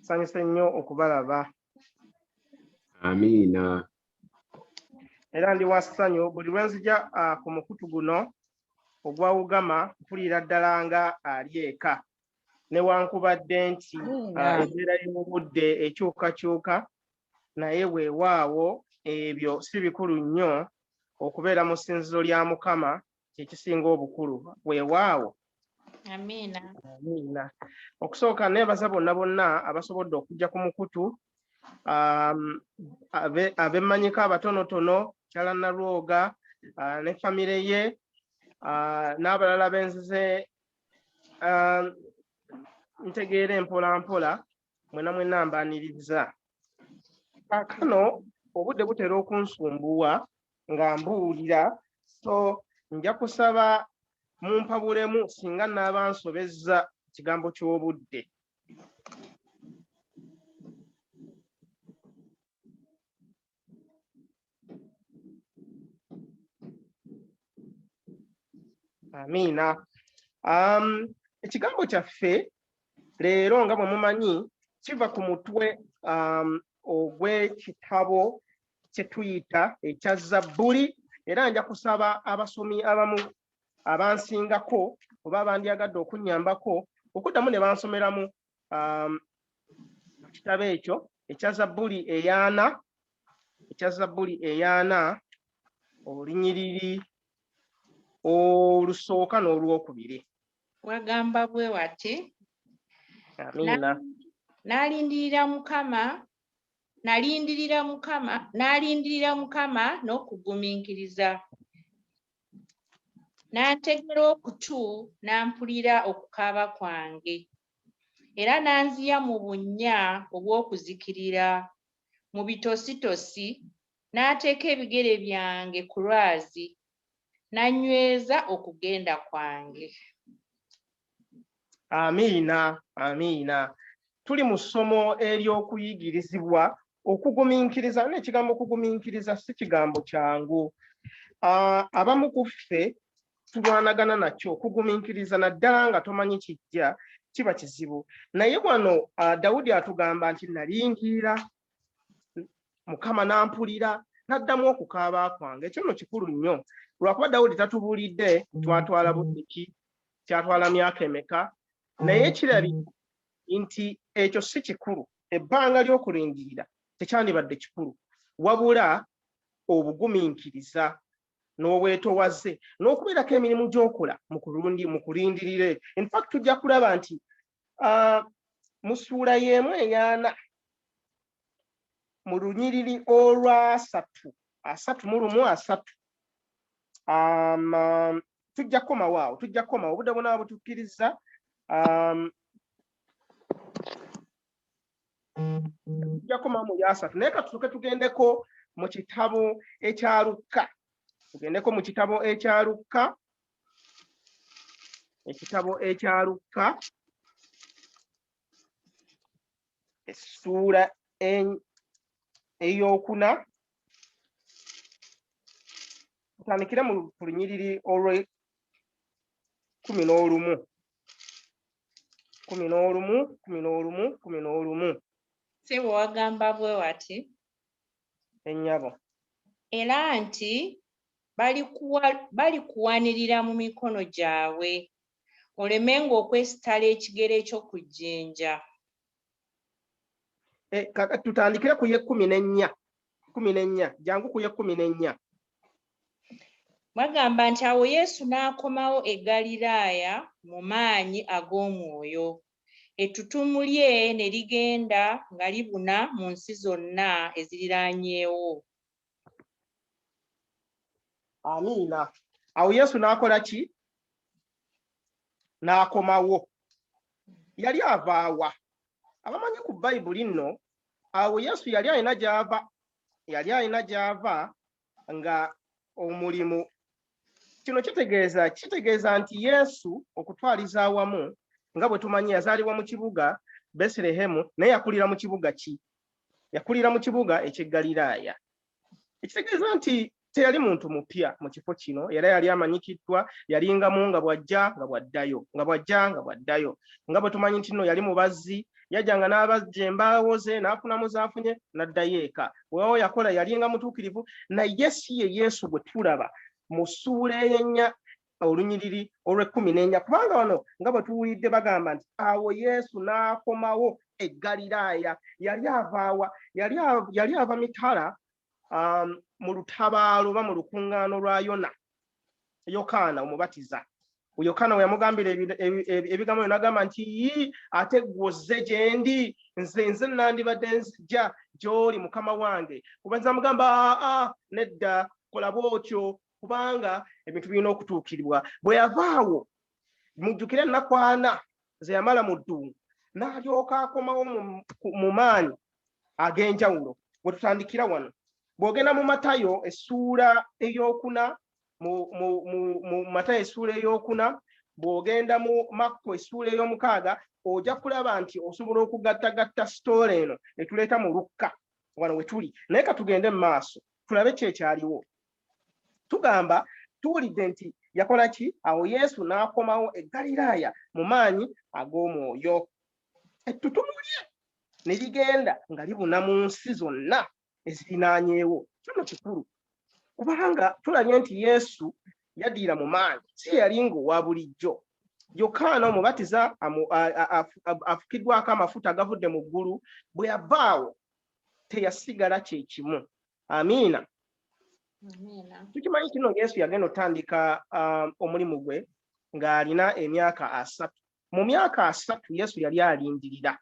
Nsanyuse nnyo okubalaba. Amiina. Era ndi wa ssanyu buli lwe nzija ku mukutu guno ogwa Ugama, mpulira ddala nga ali eka, newankubadde nti embeera y'obudde ekyukakyuka, naye weewaawo ebyo si bikulu nnyo. Okubeera mu ssinzizo lya Mukama kyekisinga obukulu. Weewaawo. Amiina. Amiina. Okusooka neebaza bonna bonna abasobodde okujja ku mukutu, abemmanyiko abatonotono, Kyala Nalwoga ne famire ye, n'abalala benzize ntegeera empola mpola, mwena mwena mbaniriza. Kaakano obudde butera okunsumbuwa nga mbuulira, so nja kusaba mumpabulemu singa naaba nsobezza ekigambo ky'obudde. Amiina. Ekigambo kyaffe leero nga bwe mumanyi kiva ku mutwe ogw'ekitabo kye tuyita ekya Zabbuli, era nja kusaba abasomi abamu abansingako oba abandyagadde okunnyambako okuddamu ne bansomeramu kitabo ekyo ekya Zabbuli eyaana, ekya Zabbuli eyaana, olunyiriri olusooka n'olwokubiri. Wagamba bwe wati. Amiina. N'alindirira Mukama, nalindirira Mukama, n'alindirira Mukama n'okugumiikiriza. N'antegera okutu, n'ampulira okukaaba kwange. Era n'anziya mu bunnya obw'okuzikirira, mu bitositosi, n'ateeka ebigere byange ku lwazi, n'anyweza okugenda kwange. Amiina, amiina. Tuli mu ssomo ery'okuyigirizibwa okugumiikiriza. N'ekigambo okugumiikiriza si kigambo kyangu. Abamu ku ffe tulwanagana nakyo okugumiikiriza, naddala nga tomanyi kijja, kiba kizibu. Naye wano Dawudi atugamba nti nalindirira Mukama n'ampulira, n'addamu okukaaba kwange. Ekyo nno kikulu nnyo, lwakuba Dawudi tatubuulidde twatwala budde ki, kyatwala myaka emeka, naye kirabika nti ekyo si kikulu. Ebbanga ly'okulindirira tekyandibadde kikulu, wabula obugumiikiriza n'obwetowaze n'okubeerako emirimu gy'okola mu kulindirira. In fact tujja kulaba nti mu ssuula y'emu eyaana mu lunyiriri olwasatu, 31, 30, tujja kukomawo awo, tujja kukomawo obudde bwona butukkiriza, tujja kukomawo mu lyasatu. Naye katusooke tugendeko mu kitabo ekya Lukka, tugendeko mu kitabo ekya Lukka, ekitabo ekya Lukka essuula ey'okuna, tutandikire mu lunyiriri olw'ekumi n'olumu, 11, 11, 11. Ssebo wagamba bwe wati. Ennyabo. Era nti balikuwanirira mu mikono gyabwe, olemenga okwesittala ekigere kyo ku jjinja. Tutandikire ku y'ekkumi n'ennya, 14, jangu ku y'ekkumi n'ennya. Bagamba nti awo Yesu n'akomawo e Ggaliraaya mu maanyi ag'Omwoyo, ettutumu lye ne ligenda nga libuna mu nsi zonna eziriraanyeewo. Amiina. Awo Yesu n'akola ki? N'akomawo. Yali avaawa? Abamanyi ku Bayibuli nno, awo Yesu yali alina gy'ava, yali alina gy'ava nga omulimu. Kino kitegeeza, kitegeeza nti Yesu okutwaliza awamu nga bwe tumanyi yazaalibwa mu kibuga Beserehemu, naye yakulira mu kibuga ki? Yakulira mu kibuga eky'e Ggaliraaya. Ekitegeeza nti teyali muntu mupya mu kifo kino, era yali amanyikiddwa, yalingamu nga bw'ajja nga bw'addayo, nga bw'ajja nga bw'addayo. Nga bwe tumanyi nti nno yali mubazzi, Yajjanga n'abajja embaawo ze n'afunamu z'afunye n'addayo eka. Weewaawo yakola, yalinga mutuukirivu, naye si ye Yesu bwe tulaba mu ssuula ey'ennya olunyiriri olw'ekkumi n'ennya, kubanga wano nga bwe tuwulidde bagamba nti awo Yesu n'akomawo e Ggaliraaya. Yali avaawa? Yali ava mitala mu lutabaalo oba mu lukuŋŋaano lwa Yona, Yokaana Omubatiza. Yokaana we yamugambira ebigambo byo, n'agamba nti, "Yi, ate ggwe ozze gye ndi? Nze nandibadde nzija gy'oli, mukama wange." Kuba nze amugamba, "Aa, nedda, kola bw'otyo, kubanga ebintu birina okutuukiribwa." Bwe yavaawo, mujjukire ennaku 40 ze yamala mu ddungu, n'alyoka akomawo mu maanyi ag'enjawulo. Bwe tutandikira wano, bw'ogenda mu Matayo essuula ey'okuna, mu Matayo essuula ey'okuna, bw'ogenda mu Makko essuula ey'omukaaga, ojja kulaba nti osobola okugattagatta story eno etuleeta mu Lukka wano we tuli. Naye ka tugende mu maaso tulabe ki ekyaliwo. Tugamba tuwulidde nti yakola ki? Awo Yesu n'akomawo e Ggaliraaya mu maanyi ag'omwoyo, ettutumu lye ne ligenda nga libuna mu nsi zonna ezirinaanyeewo. Kino kikulu kubanga tulabye nti Yesu yaddiira mu maanyi, si yali ng'owa bulijjo. Yokaana Omubatiza afukiddwako amafuta agavudde mu ggulu, bwe yavaawo teyasigala kye kimu. Amiina. Amiina. Tukimanyi kino, Yesu yagenda otandika omulimu gwe ng'alina emyaka 30. Mu myaka 30 Yesu yali alindirira,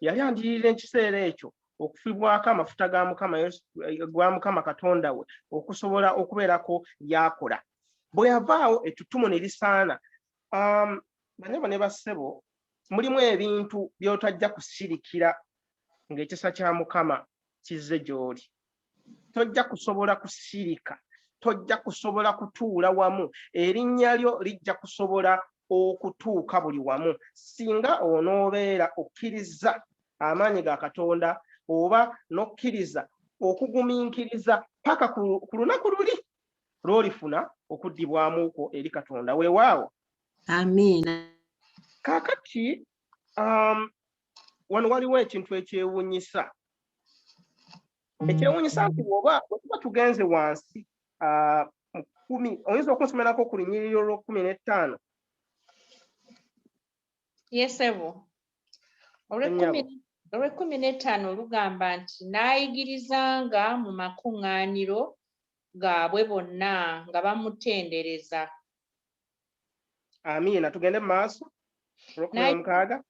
yali alindirira ekiseera ekyo okufibwako amafuta ga Mukama Yesu, gwa Mukama Katonda we, okusobola okubeerako byakola. Bwe yavaawo, ettutumu ne lisaana. Banyabo ne bassebo, mulimu ebintu by'otajja kusirikira ng'ekisa kya Mukama kizze gy'oli. Tojja kusobola kusirika, tojja kusobola kutuula wamu. Erinnya lyo lijja kusobola okutuuka buli wamu singa onoobeera okkiriza amaanyi ga Katonda oba n'okkiriza okugumiikiriza paka ku lunaku luli lw'olifuna okuddibwamu kwo eri Katonda. Weewaawo. Amiina. Kaakati wano waliwo ekintu ekyewuunyisa, ekyewuunyisa nti bw'oba bwe tuba tugenze wansi mu 10, oyinza okunsomerako ku lunyiriri olw'e-15? Ye ssebo. Olw'e-15 lugamba nti, "N'ayigirizanga mu makuŋŋaaniro gaabwe bonna nga bamutendereza." Amiina. Tugende mu maaso, olw'e-16.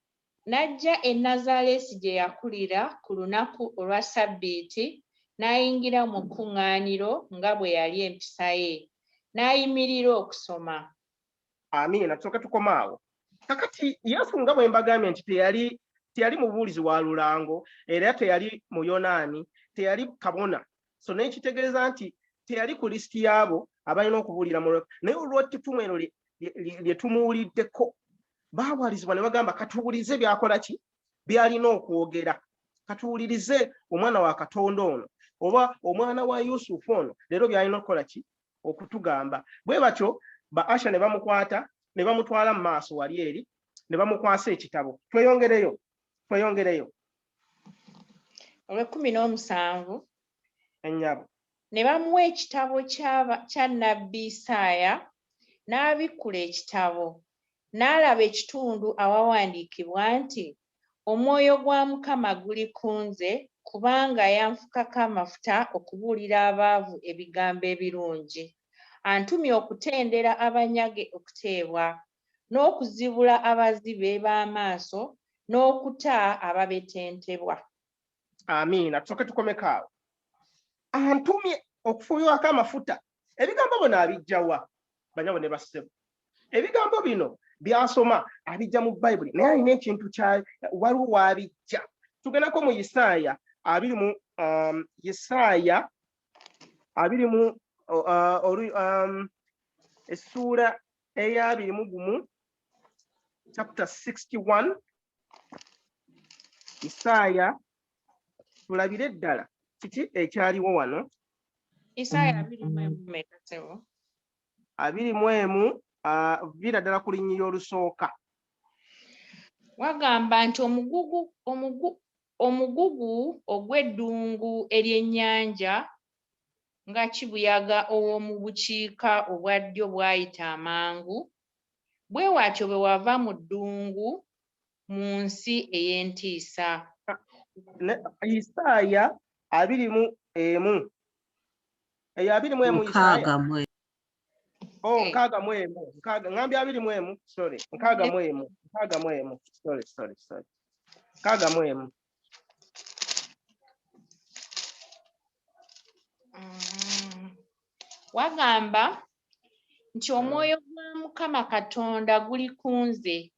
N'ajja e Nazaaleesi gye yakulira ku lunaku olwa Ssabbiiti, n'ayingira mu kkuŋŋaaniro nga bwe yali empisa ye, n'ayimirira okusoma. Amiina. Tusooke tukome awo. Kakati Yesu, nga bwe mbagambye nti teyali mubuulizi wa lulango, era teyali Muyonaani, teyali kabona, so nekitegeeza nti teyali ku lisiti y'abo abalina okubuulira mu, naye olw'ettutumu eno lye tumuwuliddeko, baawalizibwa ne bagamba, "Katuwulize byakola ki, byalina okwogera. Katuwulirize omwana wa Katonda ono oba omwana wa Yusufu ono leero byalina okukola ki, okutugamba." Bwe batyo ba usher ne bamukwata ne bamutwala mu maaso wali eri ne bamukwasa ekitabo. Tweyongereyo, tweyongereyo. Olw'e-17. Ennyabo. Ne bamuwa ekitabo kya nnabbi Isaaya, n'abikkula ekitabo, n'alaba ekitundu awawandiikibwa nti, "Omwoyo gwa Mukama guli ku nze, kubanga yanfukako amafuta okubuulira abaavu ebigambo ebirungi. Antumye okutendera abanyage okuteebwa, n'okuzibula abazibe b'amaaso, n'okuta ababetentebwa." Amiina. Tusooke tukomeko awo. Antumye okufuuyibwako amafuta. Ebigambo bino abijjawa, banyabo ne bassebo? Ebigambo bino byasoma abijja mu Bayibuli, naye alina ekintu kya waliwo wabijja. Tugendako mu Isaaya abiri mu Isaaya abiri mu essuula eya 21, chapter 61, Isaaya, tulabire ddala kiki ekyaliwo wano. Isaaya 21 meka, ssebo? 21, viira ddala ku linnya olusooka. Wagamba nti omugugu ogw'eddungu ery'ennyanja nga kibuyaga ow'omu bukiika obwa ddyo bw'ayita amangu, bwe watyo bwe wava mu ddungu mu nsi ey'entiisa. Isaaya 21, eyo 21, Isaaya. 61. Oh, 61, 60, ŋŋambye 21, sorry, 61, 61, sorry, sorry, sorry, 61. Wagamba nti omwoyo gwa Mukama Katonda guli ku nze,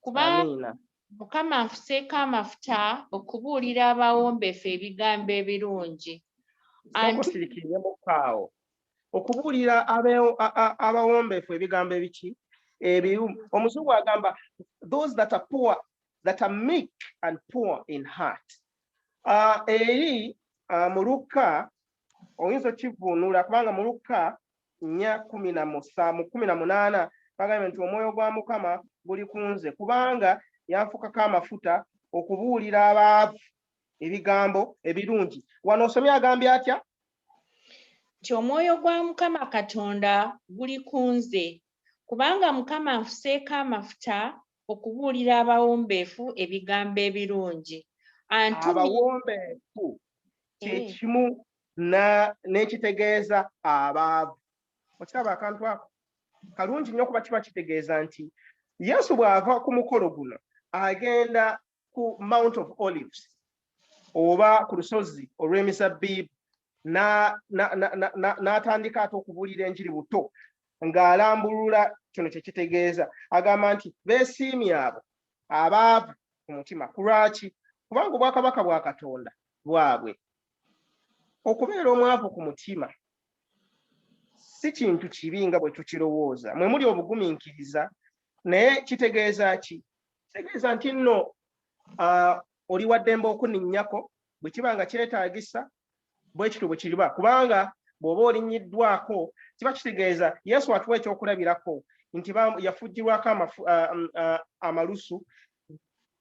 kubanga Amiina. Mukama anfuseeko amafuta okubuulira abawombeefu ebigambo ebirungi. Sooka osirikiriremukko awo. Okubuulira abawombeefu ebigambo ebiki? Ebirungi. Omuzungu agamba those that are poor, that are meek and poor in heart. Eri mu Lukka oyinza okivvuunula, kubanga mu Lukka 4:17, 18 bagambye nti omwoyo gwa Mukama guli ku nze kubanga yanfukako amafuta okubuulira abaavu ebigambo ebirungi. Wano osomye agambye atya? Nti omwoyo gwa Mukama Katonda guli ku nze kubanga Mukama anfuseeko amafuta okubuulira abawombeefu ebigambo ebirungi. Abawombeefu kye kimu n'ekitegeeza abaavu. Okiraba akantu ako kalungi nnyo, kuba kiba kitegeeza nti Yesu bw'ava ku mukolo guno agenda ku Mount of Olives oba ku lusozi olw'emizabbibu n'atandika ate okubuulira enjiri buto ng'alambulula kino kye kitegeeza. Agamba nti beesiimye abo abaavu ku mutima. Ku lwaki? Kubanga obwakabaka bwa Katonda bwabwe. Okubeera omwavu ku mutima si kintu kibi nga bwe tukirowooza. Mwe muli obugumiikiriza, naye kitegeeza ki? Kitegeeza nti nno oli wa ddembe okuninnyako bwe kiba nga kyetaagisa, bwe kityo bwe kiriba, kubanga bw'oba olinnyiddwako kiba kitegeeza Yesu atuwa ekyokulabirako nti yafugirwako amalusu,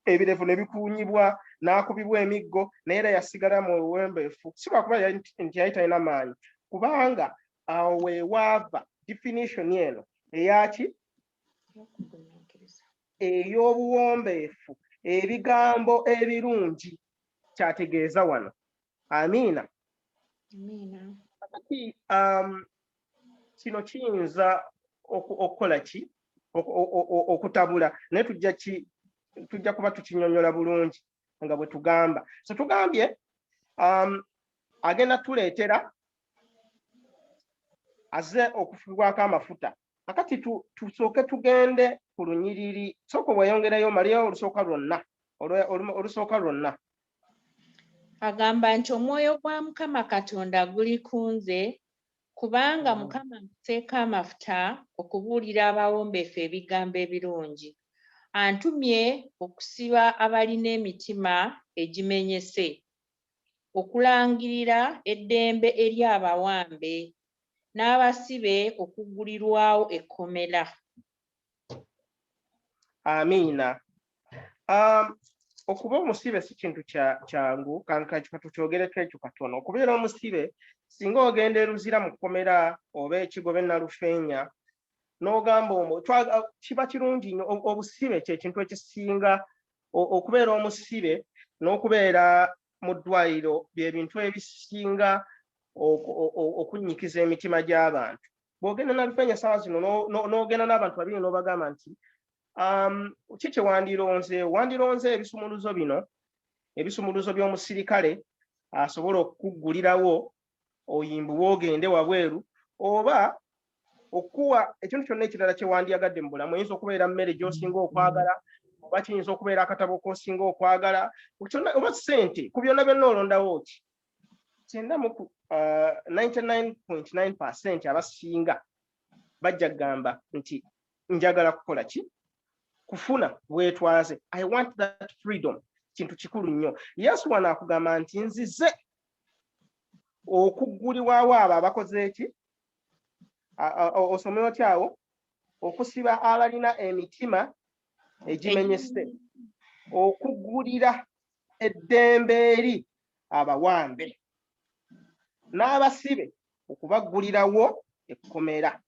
ebirevu ne bikuunyibwa, n'akubibwa emiggo, naye era yasigala mu buwombeefu. Si lwakuba nti yali talina maanyi, kubanga awo we waava definition eno eyaki? Ey'obuwombeefu, ebigambo ebirungi kyategeeza wano. Amiina. Amiina. Kati kino kiyinza okukola ki? Okutabula, naye tujja kuba tukinyonnyola bulungi nga bwe tugamba. So tugambye agenda tuleetera azze okufukibwako amafuta. Kakati tusooke tugende ku lunyiriri. Sooka weeyongereyo, omaleyo olusooka lwonna, olusooka lwonna. Agamba nti omwoyo gwa Mukama Katonda guli ku nze kubanga Mukama anfuseeko amafuta okubuulira abawombeefu ebigambo ebirungi. Antumye okusiba abalina emitima egimenyese, okulangirira eddembe eri abawambe, n'abasibe okuggulirwawo ekkomera. Amiina. Okuba omusibe si kintu kyangu, katukyogereko ekyo katono. Okubeera omusibe, singa ogenda e Luzira mu kkomera oba e Kigobe Nalufeenya, n'ogamba omwo, kiba kirungi nnyo. Obusibe kye kintu ekisinga okubeera omusibe n'okubeera mu ddwaliro bye bintu ebisinga okunnyikiza emitima gy'abantu. Bw'ogenda Nalufeenya essaawa zino n'ogenda n'abantu babiri n'obagamba nti ki kye wandironze? Wandironze ebisumuluzo bino, ebisumuluzo by'omusirikale asobola okukuggulirawo oyimbuwe ogende wabweru, oba okuwa ekintu kyonna ekirala kye wandyagadde mu bulamu. Eyinza okubeera mmere gy'osinga okwagala, oba kiyinza okubeera akatabo k'osinga okwagala, kyonna, oba ssente. Ku byonna byonna olondawo ki? Kyenda mu 99.9% abasinga bajja kugamba nti njagala kukola ki? Kufuna bwetwaze. I want that freedom. Kintu kikulu nnyo. Yesu wano akugamba nti nzize okuggulibwawo abo abakoze eki? Osome otya awo? Okusiba abalina emitima egimenyese. Okugulira eddembe eri abawambe n'abasibe, okubaggulirawo ekkomera.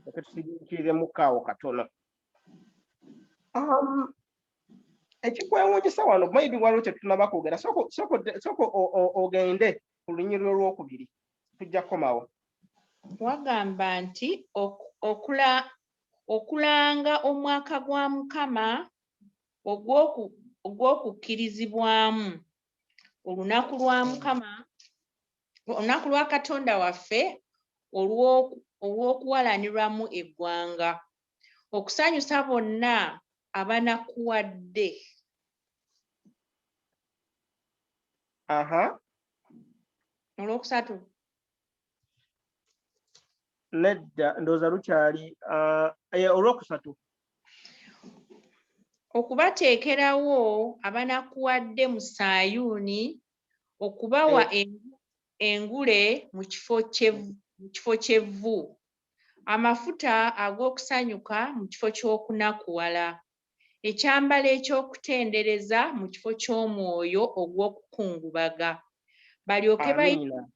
Leka tusigikiriremukko awo katono. Ekikwewuunyisa wano, maybe waliwo kye tutunaba kwogera. Sooka ogende ku lunyiriri olwokubiri, tujja kukomawo. Wagamba nti okulanga omwaka gwa Mukama ogw'okukkirizibwamu, olunaku lwa Mukama, olunaku lwa Katonda waffe olw'okuwalanirwamu eggwanga, okusanyusa bonna abanakuwadde. Olwokusatu. Nedda, ndowooza lukyali olwokusatu. Okubateekerawo abanakuwadde mu Sayuuni, okubawa engule mu kifo ky'evvu, amafuta ag'okusanyuka mu kifo ky'okunakuwala, ekyambalo eky'okutendereza mu kifo ky'omwoyo ogw'okukungubaga, balyoke Amiina.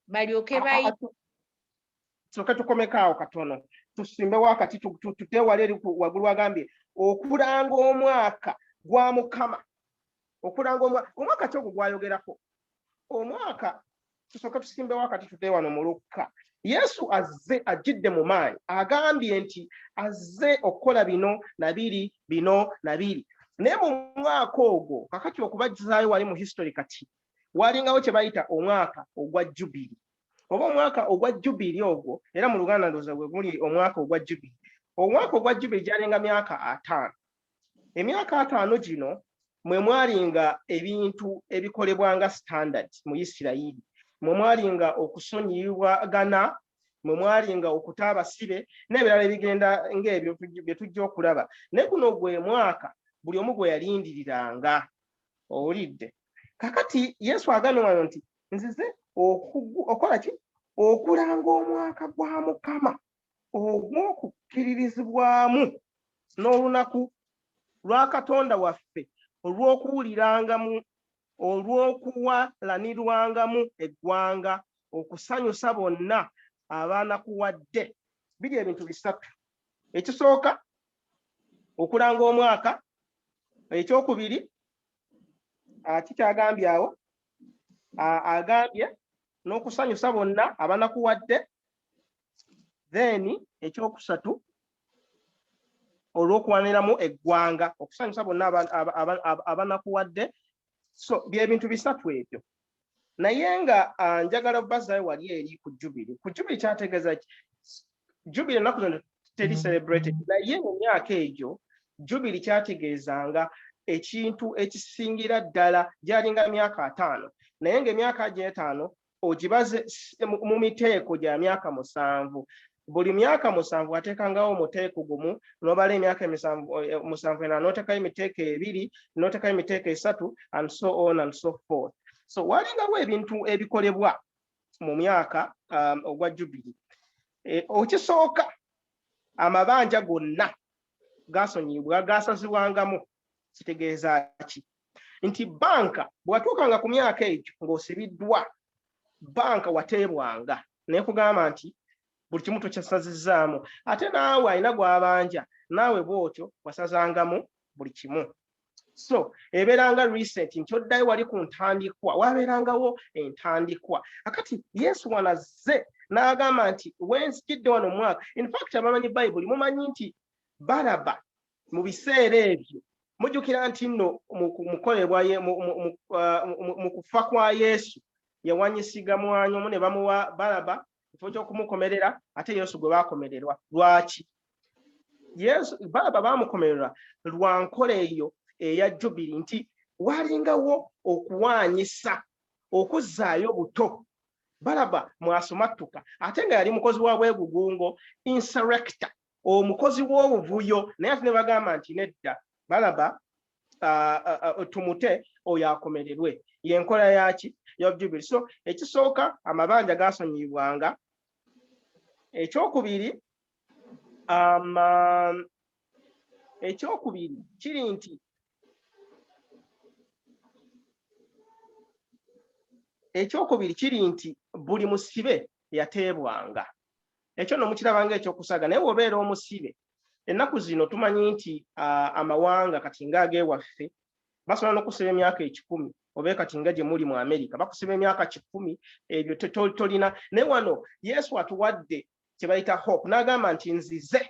balyoke bayi Tusooke tukomeko awo katono, tusimbewo akati, tuteewale eri waggulu. Wagambye okulanga omwaka gwa Mukama, okulanga omwaka ki ogwo gwayogerako? Omwaka, tusooke tusimbewo akati, tudde wano mu Lukka. Yesu azze, ajjidde mu maanyi, agambye nti azze okukola bino na biri, bino na biri. Naye mu mwaka ogwo kakati, okubajjizaayo wali mu history, kati walingawo kye bayita omwaka ogwa Jubiri, oba omwaka ogwa Jubiri ogwo, era mu Luganda ndowooza gwe guli omwaka ogwa Jubiri. Omwaka ogwa Jubiri gyalinga myaka 50. Emyaka 50 gino mwe mwalinga ebintu ebikolebwa nga standard mu Isirayiri, mwe mwalinga okusonyiyibwagana, mwe mwalinga okuta abasibe n'ebirala ebigenda ng'ebyo bye tujja okulaba. Naye guno gwe mwaka buli omu gwe yalindiriranga. Owulidde? Kakati Yesu agambye wano nti nzize okukola ki? Okulanga omwaka gwa Mukama ogw'okukkiririzibwamu n'olunaku lwa Katonda waffe olw'okuwulirangamu, olw'okuwalanirwangamu eggwanga, okusanyusa bonna abanakuwadde. Biri ebintu bisatu: ekisooka, okulanga omwaka; ekyokubiri, kikyagambye awo, agambye n'okusanyusa bonna abanakuwadde, then ekyokusatu, olw'okuwaniramu eggwanga, okusanyusa bonna abanakuwadde. So byebintu bisatu ebyo. Naye nga njagala bazaayo wali eri ku Jubiri. Ku Jubiri kyategeeza ki? Jubiri ennaku zino teri celebrated, naye mu myaka egyo Jubiri kyategeezanga ekintu ekisingira ddala. Gyalinga myaka 50, naye ng'emyaka gyo 50 ogibaze mu miteeko gya myaka 7. Buli myaka 7 ateekangawo omuteeko gumu, n'obala emyaka 7 endala, n'oteekayo emiteeko 2, n'oteekayo emiteeko 3, and so on and so forth. So walingawo ebintu ebikolebwa mu myaka ogwa Jubiri. Okisooka, amabanja gonna gasonyiyibwa, gasazibwangamu. Kitegeeza ki? Nti banka bw'atuukanga ku myaka egyo ng'osibiddwa, banka wateebwanga naye kugamba nti buli kimu tokyasazizaamu, ate naawe alina gw'abanja, naawe bw'otyo wasazangamu buli kimu. So ebeeranga reset, nti oddayo wali ku ntandikwa, wabeerangawo entandikwa. Akati Yesu wano azze n'agamba nti wenzijidde wano omwaka. In fact, abamanyi Bayibuli mumanyi nti Balaba mu biseera ebyo, mujjukira nti nno mukolebwa mu kufa kwa Yesu yawanyisiga mwanya omu ne bamuwa Balaba ekifo ky'okumukomerera, ate Yesu gwe baakomererwa. Lwaki Yesu Balaba baamukomererwa? Lwa nkola eyo eya Jubiri, nti walingawo okuwaanyisa, okuzzaayo buto. Balaba mwasumattuka, ate nga yali mukozi wa bwegugungo, insurrector, omukozi w'obuvuyo, naye ate ne bagamba nti nedda, Balaba tumute, oyo akomererwe. Yenkola yaki? Ya Jubiri. So ekisooka, amabanja gasonyiyibwanga. Ekyokubiri, ekyokubiri kiri nti Ekyokubiri kiri nti buli musibe yateebwanga. Ekyo nno mukiraba ng'ekyokusaaga, naye bw'obeera omusibe ennaku zino tumanyi nti amawanga kati ng'ag'ewaffe basobola n'okusiba emyaka 100, oba kati nga gye muli mu Amerika bakusiba emyaka 100, ebyo tolina. Naye wano Yesu atuwadde kye bayita hope, n'agamba nti nzize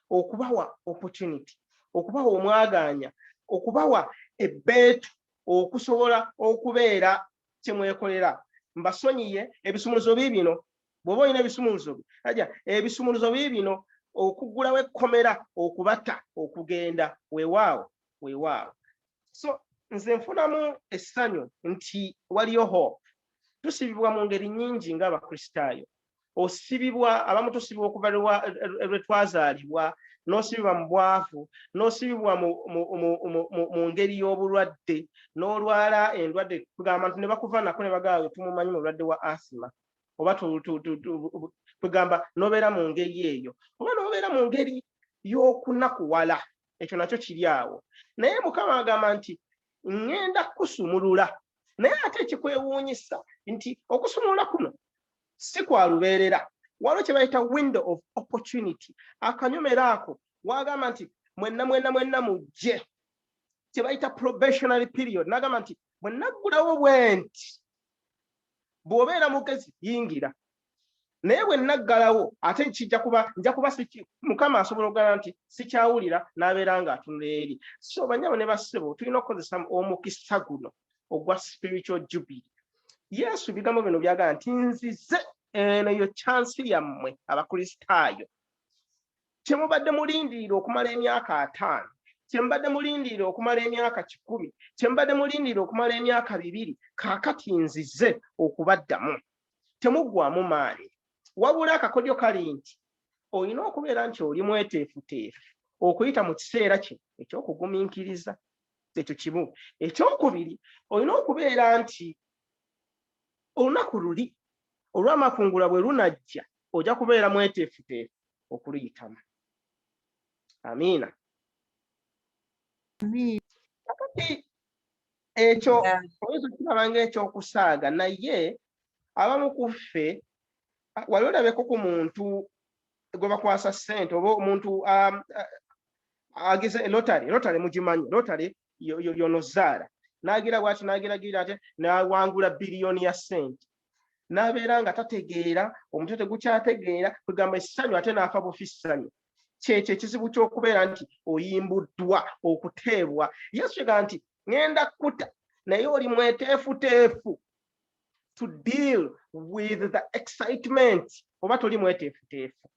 okubawa opportunity, okubawa omwagaanya, okubawa ebbeetu okusobola okubeera kye mwekolera. Mbasonyiye, ebisumuluzo biibino. Bw'oba olina ebisumuluzo aja, ebisumuluzo biibino okuggulawo ekkomera, okubata okugenda. Weewaawo, weewaawo. So nze nfunamu essanyu nti waliyo hope. Tusibibwa mu ngeri nnyingi ng'Abakristaayo. Osibibwa, abamu tusibibwa okuva lwe twazaalibwa, n'osibibwa mu bwavu, n'osibibwa mu ngeri y'obulwadde, n'olwala endwadde, kugamba nti ne bakuva nako ne bagamba tumumanyi mulwadde wa asima, oba kugamba n'obeera mu ngeri eyo, oba n'obeera mu ngeri y'okunakuwala. Ekyo nakyo kiri awo. Naye Mukama agamba nti ŋŋenda kusumulula. Naye ate ekikwewuunyisa nti okusumulula kuno si kwa lubeerera. Waliwo kye bayita window of opportunity, akanyomero ako wagamba nti mwenna mwenna mwenna mujje, kye bayita probationary period. N'agamba nti bwe naggulawo bwe nti, bw'obeera mugezi yingira, naye bwe naggalawo ate kijja kuba nja kuba Mukama asobola okugamba nti sikyawulira, n'abeera ng'atunula eri. So bannyabo ne bassebo, tulina okukozesa omukisa guno ogwa spiritual jubilee. Yesu ebigambo bino byagamba nti nzize, eno yo chance yammwe Abakristaayo. Kyemubadde mulindirira okumala emyaka 50, kyemubadde mulindirira okumala emyaka 100, kyemubadde mulindirira okumala emyaka 200, kaakati nzize okubaddamu. Temuggwamu maanyi. Wabula akakodyo kali nti olina okubeera nti oli mweteefuteefu okuyita mu kiseera kino ekyokugumiikiriza. Ekyo kimu. Ekyokubiri, olina okubeera nti olunaku luli olw'amakungula bwe lunajja, ojja kubeera mweteefuteefu okuluyitamu. Amiina. Kakati ekyo oyinza okukiraba ng'ekyokusaaga, naye abamu ku ffe wali olabeko ku muntu gwe bakwasa ssente, oba omuntu agize lottery. Lottery mugimanyi? Lottery yono zaala n'agira bwati n'agiragira ate n'awangula biliyoni ya ssente, n'abeera nga tategeera, omutwe tegukyategeera, kwegamba essanyu ate n'afa bufi ssanyu. Kyekyo ekizibu ky'okubeera nti oyimbuddwa okuteebwa. Yesu yagamba nti ŋŋenda kuta, naye oli mweteefuteefu to deal with the excitement oba toli mweteefuteefu?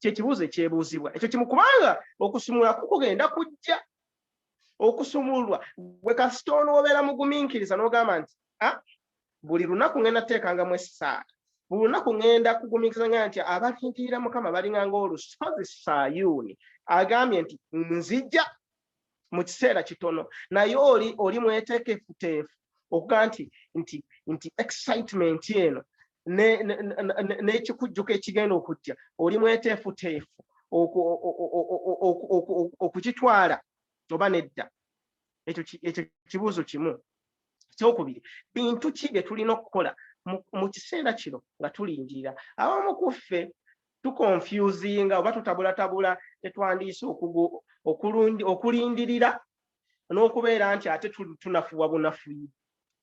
Kyekibuuzo ekyebuuzibwa ekyo kimu, kubanga okusumulwa kukugenda kujja. Okusumulwa gwe kasita onoobeera mugumiikiriza n'ogamba nti ah, buli lunaku ŋŋenda teekangamu essaala, buli lunaku ŋŋenda kugumiikiriza, nga nti abalindirira Mukama balinga ng'olusozi Sayuuni, agambye nti nzija mu kiseera kitono. Naye oli mweteekefuteefu okugaa nti excitement eno n'ekikujjuko ekigenda okujja, oli mweteefuteefu okukitwala oba nedda? Ekyo kibuuzo kimu. Ekyokubiri, bintu ki bye tulina okukola mu kiseera kino nga tulindirira? Abamu ku ffe tuconfusinga oba tutabulatabula tetwandiise okulindirira n'okubeera nti ate tunafuwa bunafuyi.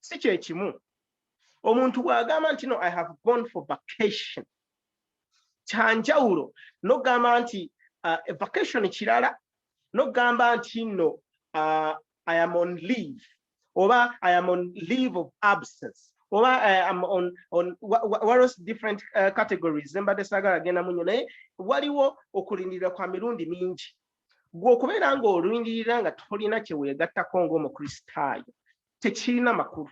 Si kyekimu. Omuntu bw'agamba nti no, I have gone for vacation, kyanjawulo n'okugamba nti vacation kirala n'okugamba nti no, I am on leave, oba I am on leave of absence, oba I am on waliwo different categories zembadde saagala genda munyo. Naye waliwo okulindirira kwa mirundi mingi. Gwe okubeera ng'olindirira nga tolina kye weegattako ng'Omukristaayo tekirina makulu,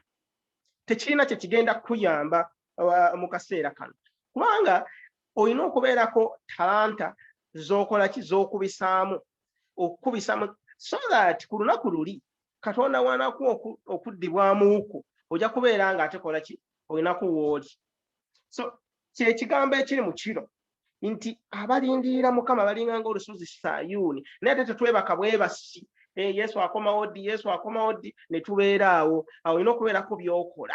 tekirina kye kigenda kukuyamba mu kaseera kano, kubanga olina okubeerako talanta z'okola ki, z'okubisaamu, okukubisaamu, so that ku lunaku luli Katonda wanaku okuddibwamu kwo ojja kubeera nga ate kola ki, olinaku wooli. So kyekigambo ekiri mu kiro nti abalindirira Mukama balinga ng'olusozi Sayuuni. Naye ate tetwebaka bwebasi, Yesu akomawo ddi? Yesu akomawo ddi? Ne tubeera awo. Awo olina okubeerako by'okola.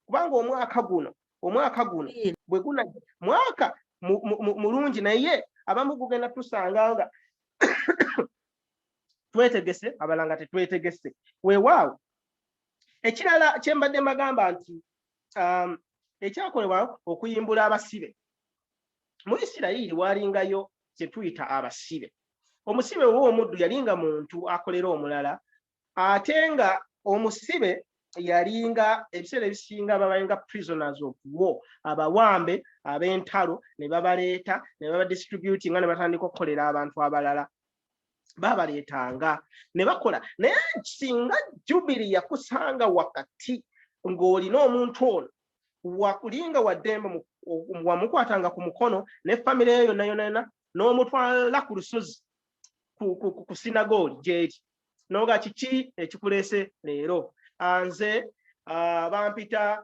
Kubanga omwaka guno bwe guna mwaka mulungi, naye abamu gugenda tusanga nga twetegese, abalala nga tetwetegese. Weewaawo, ekirala kye mbadde mbagamba nti ekyakolebwa okuyimbula abasibe mu Isirayiri, walingayo kye tuyita abasibe. Omusibe oba omuddu yalinga muntu akolera omulala, ate nga omusibe yalinga ebiseera ebisinga babalinga prisoners of war, abawambe ab'entalo, ne babaleeta ne babadistributinga ne batandika okukolera abantu abalala. Babaleetanga ne bakola. Naye singa Jubiri yakusanga wakati ng'olina omuntu ono, wakulinga waddembe, wamukwatanga ku mukono ne famire yo yonna yonna yonna n'omutwala ku lusozi, ku sinagooli gyeri, noga, "Kiki ekikuleese leero?" "Nze bampita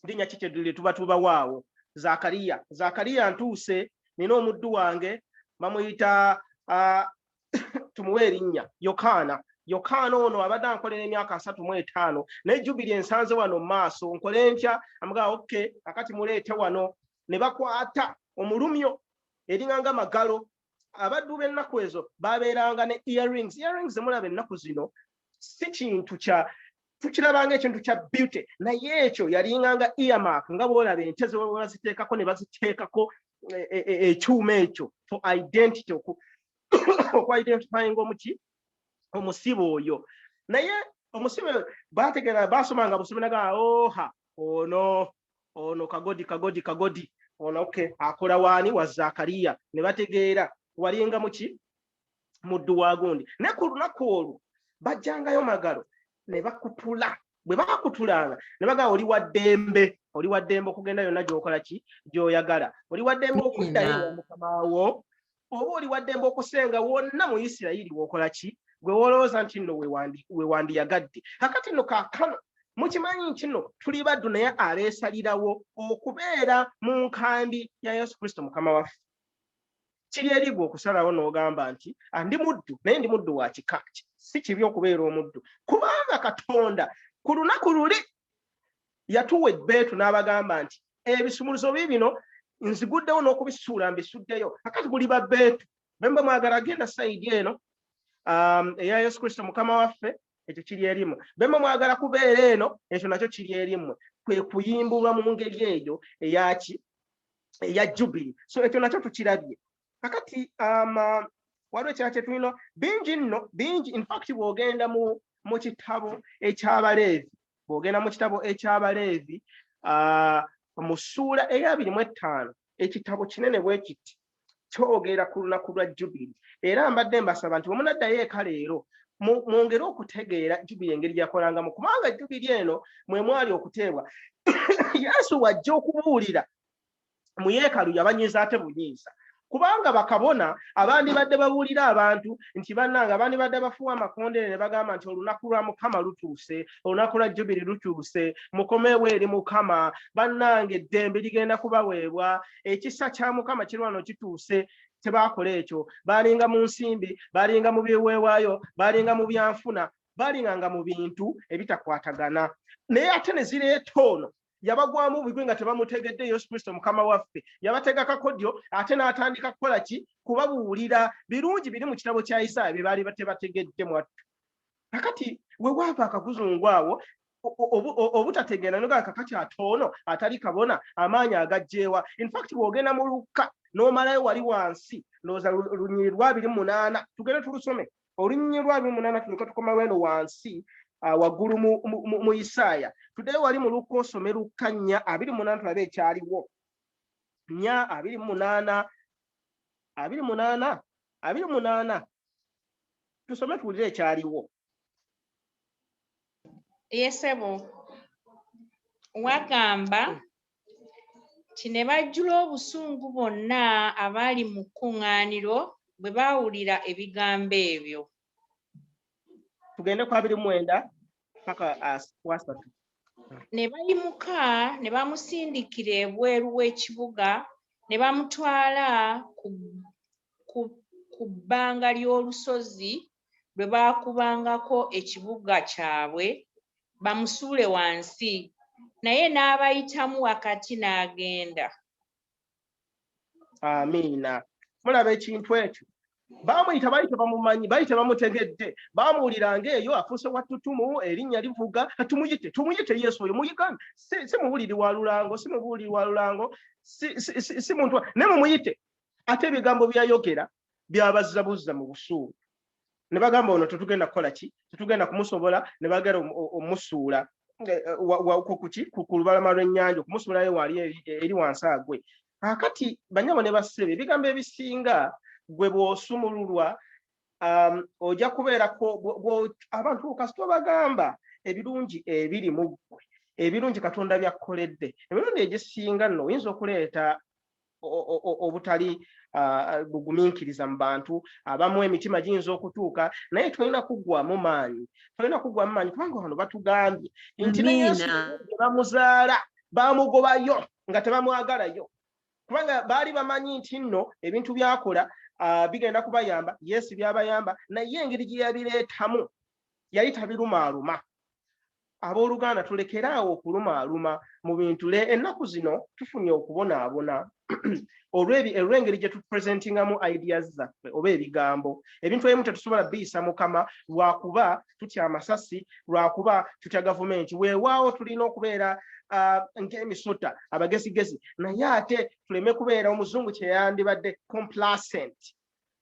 linnya ki kyedulire tuba tubawaawo, Zakariya. Zakariya, ntuuse, nina omuddu wange bamuyita, tumuwe erinnya Yokaana. Yokaana ono abadde ankolera emyaka 35, naye Jubiri ensanze wano mu maaso, nkole ntya?" Amugamba, "Okay, akati muleete wano." Ne bakwata omulumyo eringa magalo. Abaddu b'ennaku ezo babeeranga ne earrings. Earrings zemulaba ennaku zino si kintu kya tukirabanga ekintu kya beauty, naye ekyo yalinganga earmark, nga bwolaba ente ze baziteekako ne baziteekako ekyuma ekyo for identity, oku identifying omuki, omusibe oyo. Naye omusibe bategeera, basomanga busomi naga, "Oha, ono kagodi, kagodi, kagodi ono, okay, akola waani wa Zakariya." Ne bategeera walinga muki, muddu wa gundi. Naye ku lunaku olwo bajjangayo magalo ne bakutula. Bwe bakutulanga ne bagamba, "Oli wa ddembe, oli wa ddembe okugenda yonna gy'okola ki, gy'oyagala. Oli wa ddembe okuddayo ewa mukama wo, oba oli wa ddembe okusenga wonna mu Isirayiri w'okola ki, gwe wolowooza nti nno we wandiyagadde." Kakati nno kaakano mukimanyi nti nno tuli baddu, naye abeesalirawo okubeera mu nkambi ya Yesu Kristo Mukama waffe. Kiri eri gwe okusalawo n'ogamba nti, "Ndi muddu, naye ndi muddu wa kika ki?" Si kibi okubeera omuddu, kubanga Katonda ku lunaku luli yatuwa ebbeetu n'abagamba nti, "Ebisumuluzo biibino nziguddewo n'okubisuula mbisuddeyo. Kakati muli babbeetu bemba mwagala genda side eno eya Yesu Kristo Mukama waffe, ekyo kiri erimmwe. Bemba mwagala kubeera eno, ekyo nakyo kiri erimmwe." Kwe kuyimbulwa mu ngeri eyo eyaki, eya Jubiri. So ekyo nakyo tukirabye. Kakati waliwo ekirala kye tulina bingi nno, bingi. In fact, bw'ogenda mu kitabo eky'Abaleevi, bw'ogenda mu kitabo eky'Abaleevi mu ssuula eya 25, ekitabo kinene bwe kiti kyogera ku lunaku lwa Jubiri. Era mbadde mbasaba nti bwe munaddayo eka leero, mwongere okutegeera Jubiri engeri gyakolangamu, kubanga Jubiri eno mwe mwali okuteebwa. Yesu wajja okubuulira mu yeekalu, yabanyiiza ate bunyiiza, kubanga bakabona abandi badde babuulira abantu nti, "Bannange," abandi badde bafuuwa amakondere ne bagamba nti, "Olunaku lwa Mukama lutuuse, olunaku lwa Jubiri lutuuse, mukomeewo eri Mukama. Bannange, eddembe ligenda kubaweebwa, ekisa kya Mukama kiri wano kituuse." Tebaakola ekyo. Balinga mu nsimbi, balinga mu biweebwayo, balinga mu byanfuna, balinganga mu bintu ebitakwatagana. Naye ate ne zireeta ono yabagwamu bigwi nga tebamutegedde, Yesu Kristo Mukama waffe. Yabatega kakodyo ate n'atandika kukola ki? Kubabuulira birungi biri mu kitabo kya Isaaya bye baali tebategedde mwattu. Kakati we waava akakuzungu awo obutategeera, nogaa, "Kakati ate ono atali kabona amaanyi agajjeewa?" In fact, bw'ogenda mu Lukka n'omalayo wali wansi, ndowooza lunyiri lwa 28, tugende tulusome olunyiri lwa 28, tuleke tukomawo eno wansi waggulu mu Isaaya. Tuddeyo wali mu Lukka, osome Lukka 4:28, tulabe ekyaliwo. 4:28, 28, 28, tusome tuwulire ekyaliwo. Yesebo, wagamba nti ne bajjula obusungu bonna abaali mu kkuŋŋaaniro bwe baawulira ebigambo ebyo. Tugende ku 29 paka ku 30. Ne bayimuka ne bamusindikira ebweru w'ekibuga ne bamutwala ku bbanga ly'olusozi lwe baakubangako ekibuga kyabwe, bamusuule wansi. Naye n'abayitamu wakati n'agenda. Amiina. Mulaba ekintu ekyo, baamuyita, baali tebamumanyi, baali tebamutegedde, baamuwuliranga eyo afuuse wa ttutumu, erinnya livuga, tumuyite, tumuyite Yesu oyo muyigambe, si muwuliri wa lulango, si mubuuliri wa lulango, si muntu, naye mumuyite. Ate ebigambo byayogera byabazza buzza mu busuulu, ne bagamba, "Ono tetugenda kukola ki? Tetugenda kumusobola." Ne bagenda omusuula kuki ku lubalama lw'ennyanja, okumusuulayo wali eri wansi agwe. Akati banyabo ne bassebe, ebigambo ebisinga gwe bw'osumululwa, ojja kubeerako abantu kasita obagamba ebirungi ebiri mu ggwe, ebirungi Katonda byakkoledde, emirundi egisinga nno oyinza okuleeta obutali bugumiikiriza mu bantu abamu, emitima giyinza okutuuka, naye tolina kuggwamu maanyi, tolina kuggwamu maanyi, kubanga wano batugambye nti ne Yesu bamuzaala bamugobayo nga tebamwagalayo, kubanga baali bamanyi nti nno ebintu byakola bigenda kubayamba. Yesu byabayamba, naye engeri gye yabireetamu yali tabirumaaluma. Abooluganda, tulekeraawo okulumaaluma mu bintu. Ennaku zino tufunye okubonaabona olw'engeri gye tupresentingamu ideas zaffe oba ebigambo. Ebintu ebimu tetusobola biyisa mukama lwakuba tutya amasasi, lwakuba tutya gavumenti. Weewaawo tulina okubeera ng'emisota abagezigezi, naye ate tuleme kubeera omuzungu kye yandibadde complacent.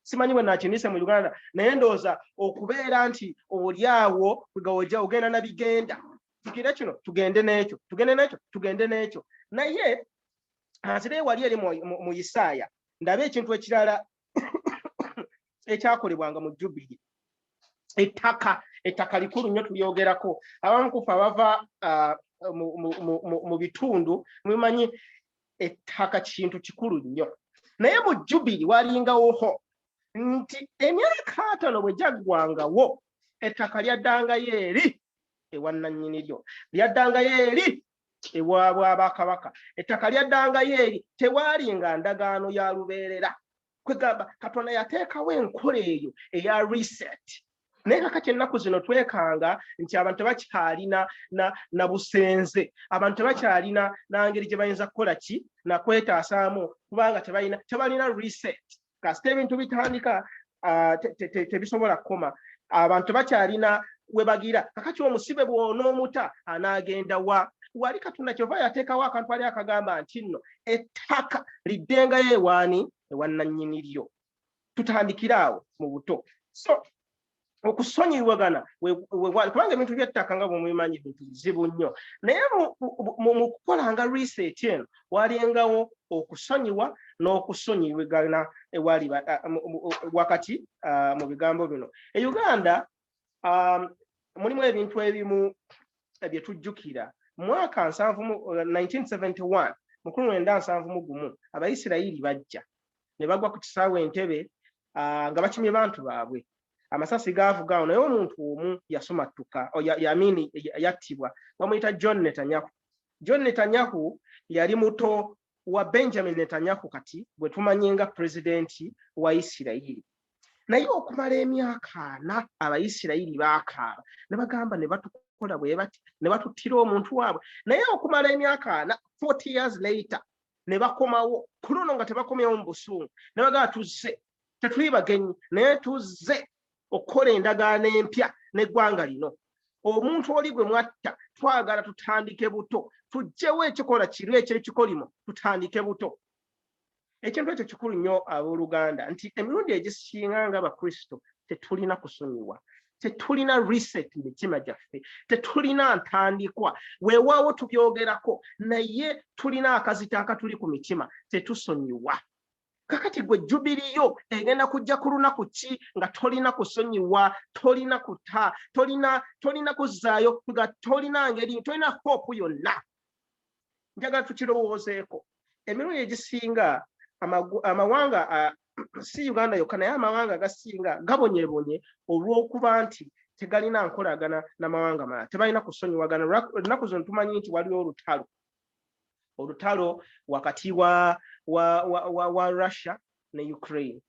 Simanyi bwe nakinise mu Uganda, naye ndowooza okubeera nti oli awo kwegawojja ogenda na bigenda, tukire kino, tugende n'ekyo, tugende n'ekyo, tugende n'ekyo. Naye nzire wali eri mu Isaaya, ndabe ekintu ekirala ekyakolebwanga mu Jubiri. Ettaka, ettaka likulu nnyo, tulyogerako. Abamu kufe abava mu bitundu mubimanyi, ettaka kintu kikulu nnyo. Naye mu Jubiri walingawoho nti emyaka 50 bwe gyaggwangawo, ettaka lyaddangayo eri ewa nannyini lyo, lyaddangayo eri ewaabwe abakabaka, ettaka lyaddangayo eri. Tewaalinga ndagaano ya lubeerera. Kwegamba Katonda yateekawo enkola eyo eya reset. Naye kakati ennaku zino twekanga nti abantu tebakyalina na busenze, abantu tebakyalina na ngeri gye bayinza kukola ki nakwetaasaamu, kubanga tebalina reset. Kasita ebintu bitandika, tebisobola kukoma. Abantu tebakyalina we bagira. Kakati omusibe bw'onoomuta anaagenda wa? Wali Katonda kyova yateekawo akantu ali akagamba nti nno ettaka liddengayo ewaani? Ewa nannyini lyo. Tutandikire awo mu buto. So okusonyiwagana, kubanga ebintu by'ettaka nga bwemubimanyi bintu bizibu nnyo, naye mu kukolanga reset eno walingawo okusonyiwa n'okusonyiwagana ewali wakati mu bigambo bino. E Uganda mulimu ebintu ebimu bye tujjukira. Mwaka 1971, 1971, Abayisirayiri bajja ne bagwa ku kisaawe Entebe nga bakimye bantu baabwe. Amasasi gaavugaawo, naye omuntu omu yasumattuka, yamini yattibwa, bamuyita John Netanyahu. John Netanyahu yali muto wa Benjamin Netanyahu, kati bwe tumanyi nga pulezidenti wa Isirayiri. Naye okumala emyaka 40 Abayisirayiri baakaaba ne bagamba, ne batukola bwe bati, ne batuttira omuntu waabwe. Naye okumala emyaka 40, 40 years later, ne bakomawo. Ku luno nga tebakomyewo mu busungu, ne bagamba, "Tuzze, tetuli bagenyi, naye tuzze okukola endagaano empya n'eggwanga lino. Omuntu oli gwe mwatta, twagala tutandike buto, tuggyewo ekikola kiri ekyekikolimo, tutandike buto." Ekintu ekyo kikulu nnyo, abooluganda, nti emirundi egisinga nga Abakristo tetulina kusonyiwa, tetulina reset mu mitima gyaffe, tetulina ntandikwa. Weewaawo tubyogerako, naye tulina akazito akatuli ku mitima, tetusonyiwa. Kakati gwe jubiriyo egenda kujja ku lunaku ki nga tolina kusonyiwa, tolina kuta, tolina kuzzaayo, nga tolina ngeri, tolina hope yonna? Njagala tukirowoozeeko. Emirundi egisinga amawanga, si Uganda yokka, naye amawanga agasinga gabonyebonye olw'okuba nti tegalina nkolagana n'amawanga malala, tebalina kusonyiwagana. Ennaku zino tumanyi nti waliwo olutalo, olutalo wakati wa Russia ne Ukraine.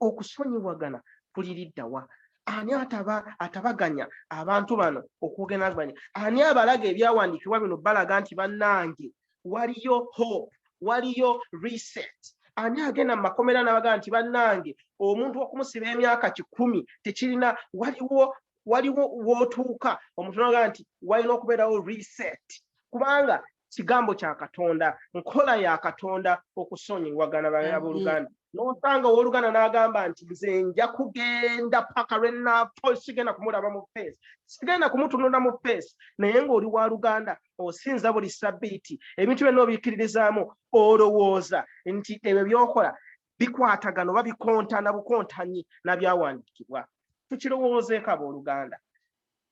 Okusonyiwagana kuliriddawa? Ani ataba atabaganya abantu bano okwogera nabanya? Ani abalaga ebyawandiikibwa bino, balaga nti bannange waliyo hope, waliyo reset? Ani agenda mu makomera n'abagaa nti bannange omuntu okumusiba emyaka 100 tekirina, waliwo w'otuuka omuntu n'agaa nti walina okubeerawo reset, kubanga kigambo kya Katonda, nkola ya Katonda okusonyiwagana abooluganda. N'osanga owooluganda n'agamba nti nze nja kugenda paka lwe naafa, sigenda kumulaba mu face, sigenda kumutunula mu face. Naye ng'oli wa luganda, osinza buli sabbiiti, ebintu byonna obikkiririzaamu, olowooza nti ebyo by'okola bikwatagana oba bikontana bukontanyi na byawandiikibwa? Tukirowoozeeko, abooluganda.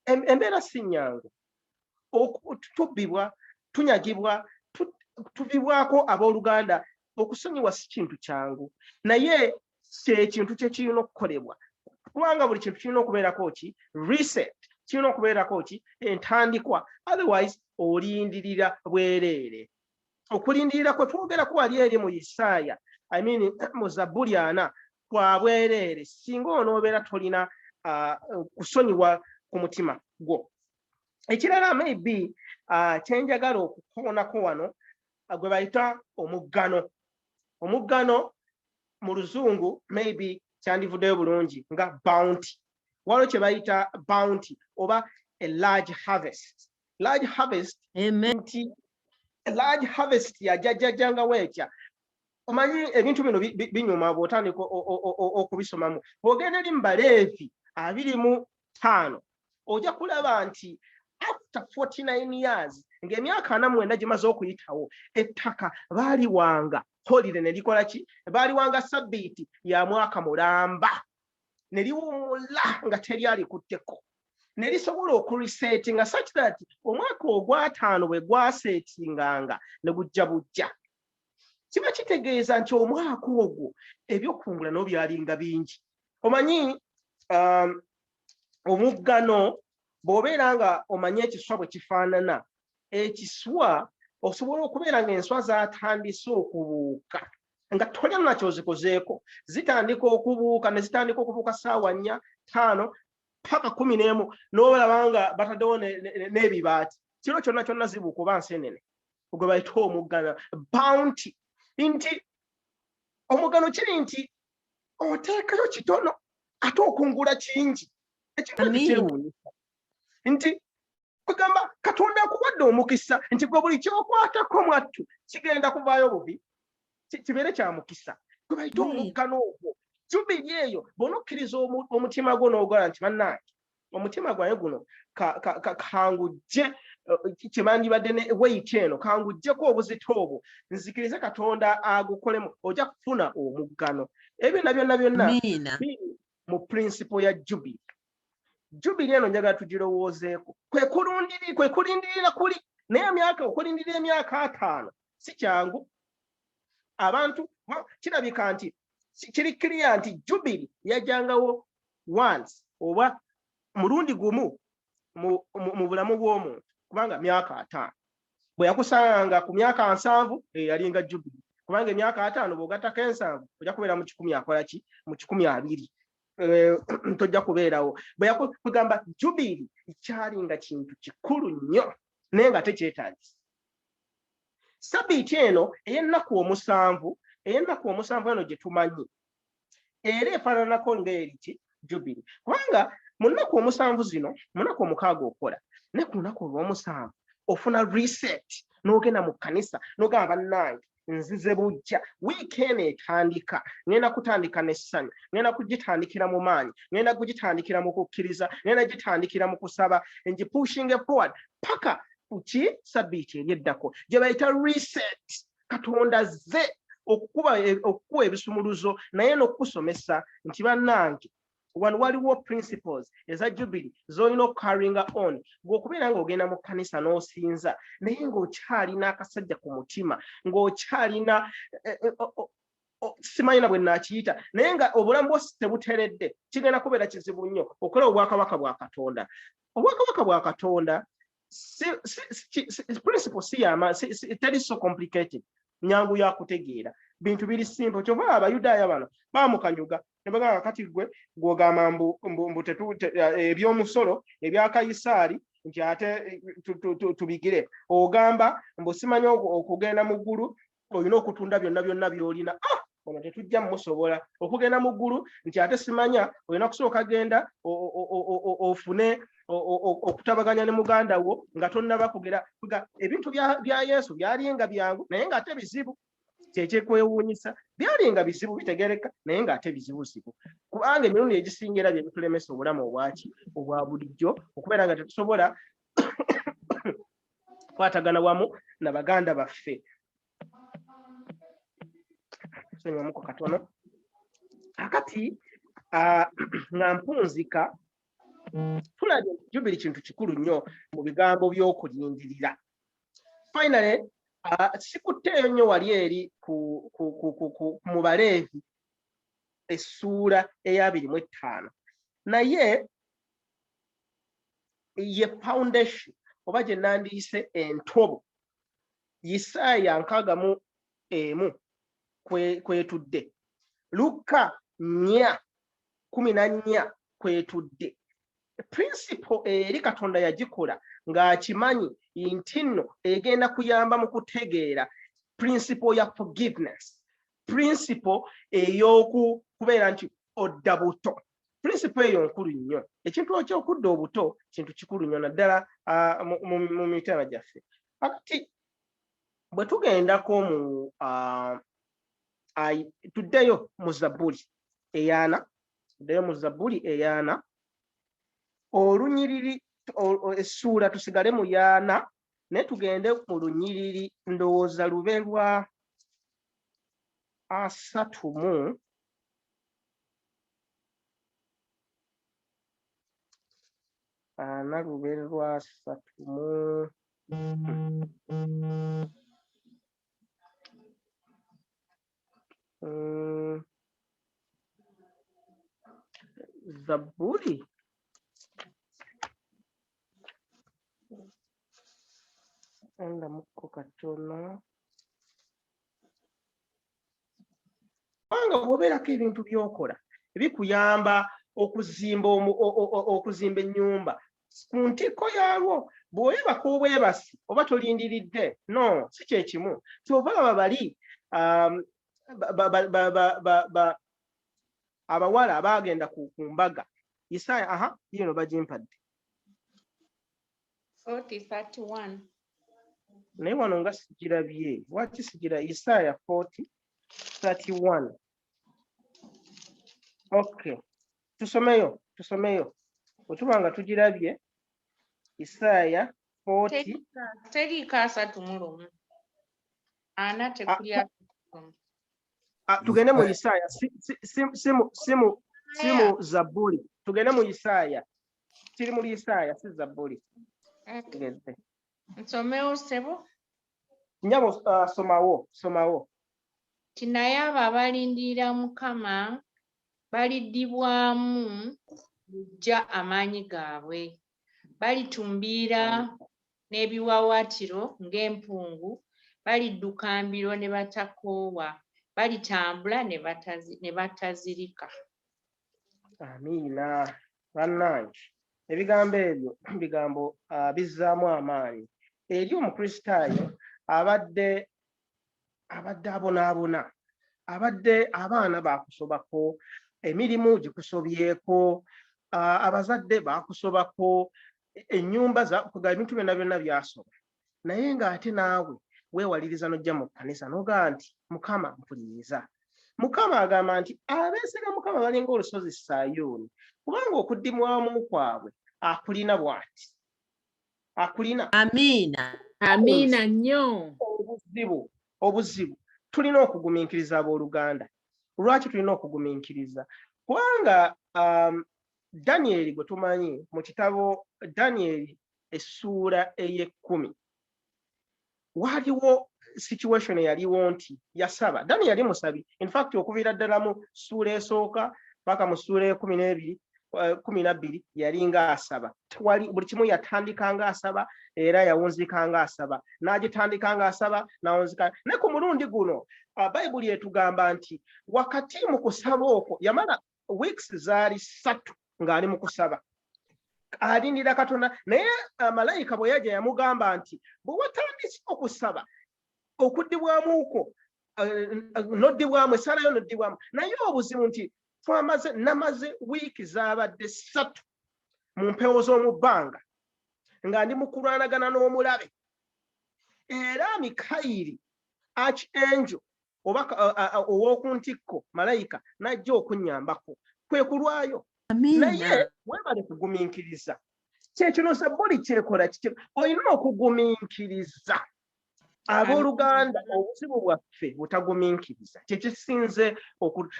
Embeera si nnyangu. Tubbibwa, tunyagibwa, tuvibwako abooluganda. Okusonyiwa si kintu kyangu, naye kyekintu kye kirina okukolebwa, kubanga buli kintu kirina okubeerako ki? Reset. Kirina okubeerako ki? Entandikwa. Otherwise olindirira bwereere. Okulindirira kwe twogerako wali eri mu Isaaya, I mean mu Zabbuli 40, kwa bwereere singa onoobeera tolina kusonyiwa ku mutima gwo. Ekirala maybe kyenjagala okukoonako wano, gwe bayita omuggano. Omuggano mu Luzungu maybe kyandivuddeyo bulungi nga bounty. Waliwo kye bayita bounty oba a large harvest, large harvest. Amen. Nti large harvest yajjajjajjangawo etya? Omanyi ebintu bino binyuma bw'otandika okubisomamu. Bw'ogenda eri mu Baleevi 25, ojja kulaba nti after 49 years, ng'emyaka 49 gimaze okuyitawo, ettaka baaliwanga holiday ne likola ki? Baaliwanga sabbiiti ya mwaka mulamba ne liwummula nga teryalikutteko, ne lisobola okuresetinga such that omwaka ogwataano bwe gwasetinganga ne gujja bujja, kiba kitegeeza nti omwaka ogwo ebyokungula nabo byalinga bingi. Omanyi omuggano bw'obeera nga omanyi ekiswa bwe kifaanana, ekiswa osobola okubeera ng'enswa zaatandise okubuuka nga tolina nakyozikozeeko, zitandika okubuuka ne zitandika okubuuka saawa 4, 5 paka 11, n'olaba nga bataddewo n'ebibaati, kiro kyonna kyonna zibuuka oba nsenene. Gwe bayita omuggano, bounty. Nti omuggano kiri nti oteekayo kitono ate okungula kingi. Ekintu ekyo Amiina. kyewuunyisa nti kugamba Katonda akuwadde omukisa nti gwe buli kyokwatako mwattu kigenda kuvaayo bubi, kibeere kya mukisa. Gwe bayita Amiina. omuggano ogwo, jubiri eyo. Bw'onokkiriza omutima gwo n'ogola nti bannange omutima gwange guno kangujje kyebandibadde ne weight eno, kangujjeko obuzito obwo, nzikirize Katonda agukolemu, ojja kufuna omuggano. Ebyo byonna byonna byonna Amiina. biri mu principle ya jubili. Jubili eno njagala tugirowoozeeko. Kwe kulindirira kuli, naye emyaka, okulindirira emyaka 50 si kyangu. Abantu kirabika nti kiri clear nti jubili yajjangawo once oba mulundi gumu mu bulamu bw'omuntu, kubanga myaka 50. Bwe yakusanga ku myaka 70, eyo yalinga jubili, kubanga emyaka 50 bw'ogattako 70 ojja kubeera mu 100, akola ki, mu 120, tojja kubeerawo. Bwe kugamba jubili kyalinga kintu kikulu nnyo, naye nga tekyetaagisa. Sabiiti eno ey'ennaku 7, ey'ennaku 7 eno gye tumanyi, era efaananako ng'eriki jubili, kubanga mu nnaku 7 zino, mu nnaku 6 okola, naye ku lunaku olw'omusanvu ofuna reset, n'ogenda mu kkanisa n'ogamba bannange nzize bujja, wiiki eno etandika ngenda kutandika n'essanyu, ngenda kugitandikira mu maanyi, ngenda kugitandikira mu kukkiriza, ngenda gitandikira mu kusaba, ngipushinge forward paka kuki sabbiiti eri eddako gye bayita reset. Katonda azze okukuba ebisumuluzo, naye n'okukusomesa nti bannange wano waliwo principles eza jubili z'olina okucarryinga on. Bw'okubeera ng'ogenda mu kkanisa n'osinza, naye ng'okyalina akasajja ku mutima, ng'okyalina simanyi na bwe naakiyita, naye nga obulamu bwo tebuteredde, kigenda kubeera kizibu nnyo okola obwakabaka bwa Katonda. Obwakabaka bwa Katonda principle si yama teri so complicated, nyangu yakutegeera, bintu biri simple. Kyova Abayudaaya bano baamukanyuga. Ne bagamba, kati gwe gwogamba mbu ebyomusolo ebya Kayisaali nti ate tubigire. Ogamba mbu simanyi okugenda mu ggulu olina okutunda byonna byonna by'olina. Ah, ono tetujja mmusobola okugenda mu ggulu nti ate simanya olina kusooka genda ofune okutabaganya ne muganda wo nga tonnaba kugera. Ebintu bya Yesu byalinga byangu naye ng'ate bizibu. Kyekyekwewuunyisa, byalinga bizibu bitegereka naye ng'ate bizibuzibu, kubanga emirundi egisinga era bye bitulemesa obulamu obwaki obwa bulijjo, okubeera nga tetusobola kukwatagana wamu na baganda baffe. Sonyiwamuko katono. Akati nga mpunzika, tulabye nti jubiri kintu kikulu nnyo mu bigambo by'okulindirira. Finally, sikutteeyo nnyo wali eri mu Baleevi essuula eya 25, naye ye foundation oba gye nandiyise entobo. Isaaya 61 kwetudde, Lukka 4:14 kwetudde. Principle eri Katonda yagikola ng'akimanyi nti nno egenda kuyamba mu kutegeera principle ya forgiveness, principle ey'okubeera nti odda buto. Principle eyo nkulu nnyo. Ekintu ekyokudda obuto kintu kikulu nnyo, naddala mu mitima gyaffe. Akati bwe tugendako mu tuddeyo mu Zabbuli 40, tuddeyo mu Zabbuli 40, olunyiriri, essuula tusigale mu 40, naye tugende mu lunyiriri ndowooza lube lwa 30 mu 40, lube lwa 30 mu Zabbuli endamukko katono, kubanga bw'obeerako ebintu by'okola bikuyamba okuzimba ennyumba ku ntikko yaalwo. Bw'oyebaka obwebasi oba tolindiridde, no si kye kimu. Kyova laba bali abawala abaagenda ku mbaga. Isaaya, aha, yino bagimpadde. 40:31. Naye wano nga sigirabye. Lwaki sigira? Isaaya 40:31. Okay, tusomeyo, tusomeyo bwe tuba nga tugirabye. Isaaya 40. Teriiko 31, 40 tekuli 31. Ah, tugende mu Isaaya, si mu Zabbuli, tugende mu Isaaya. Kiri mu Isaaya, si Zabbuli. Okay. Tugeze. Nsomewo, ssebo? Nyabo, somawo, somawo. Ti naye abo abalindirira Mukama baliddibwamu buggya amaanyi gaabwe, balitumbiira n'ebiwaawaatiro ng'empungu, balidduka mbiro ne batakoowa, balitambula ne batazirika. Amiina. Bannange, ebigambo ebyo bigambo bizzaamu amaanyi eri Omukristaayo abadde abonaabona, abadde abaana bakusobako, emirimu gikusobyeko, abazadde bakusobako, ennyumba ebintu byonna byonna byasoba, naye ng'ate naawe weewaliriza n'ojja mu kkanisa n'ogaa nti, "Mukama, mpuliriza." Mukama agamba nti abeesiga Mukama balinga olusozi Sayuuni, kubanga okuddibwamu kwabwe akulina bw'ati akulina. Amiina. Amiina nnyo. Obuzibu tulina okugumiikiriza, abooluganda. Lwaki tulina okugumiikiriza? Kubanga Daniyeri gwe tumanyi mu kitabo Daniyeri essuula ey'10, waaliwo situation eyaliwo nti yasaba. Daniyeri yali musabi, in fact okuviira ddala mu ssuula esooka paka mu ssuula e12, 12, yalinga asaba. Tewali, buli kimu yatandika nga asaba, era yawunzika nga asaba, n'agitandika nga asaba, n'awunzika. Naye ku mulundi guno, Bayibuli etugamba nti wakati mu kusaba okwo yamala Weeks zaali 3 ng'ali mu kusaba, alindira Katonda. Naye malayika bwe yajja yamugamba nti bwe watandise okusaba, okuddibwamu kwo noddibwamu, essaala yo noddibwamu. Naye obuzibu nti twamaze, namaze wiiki zaabadde 3 mu mpewo z'omu bbanga nga ndi mu kulwanagana n'omulabe. Era Mikayiri, archangel, oba ow'oku ntikko, malayika n'ajja okunnyambako, kwe kulwayo. Naye weebale kugumiikiriza. Kyekino Zabbuli kyekola kiti, olina okugumiikiriza. Abooluganda, obuzibu bwaffe butagumiikiriza, kyekisinze.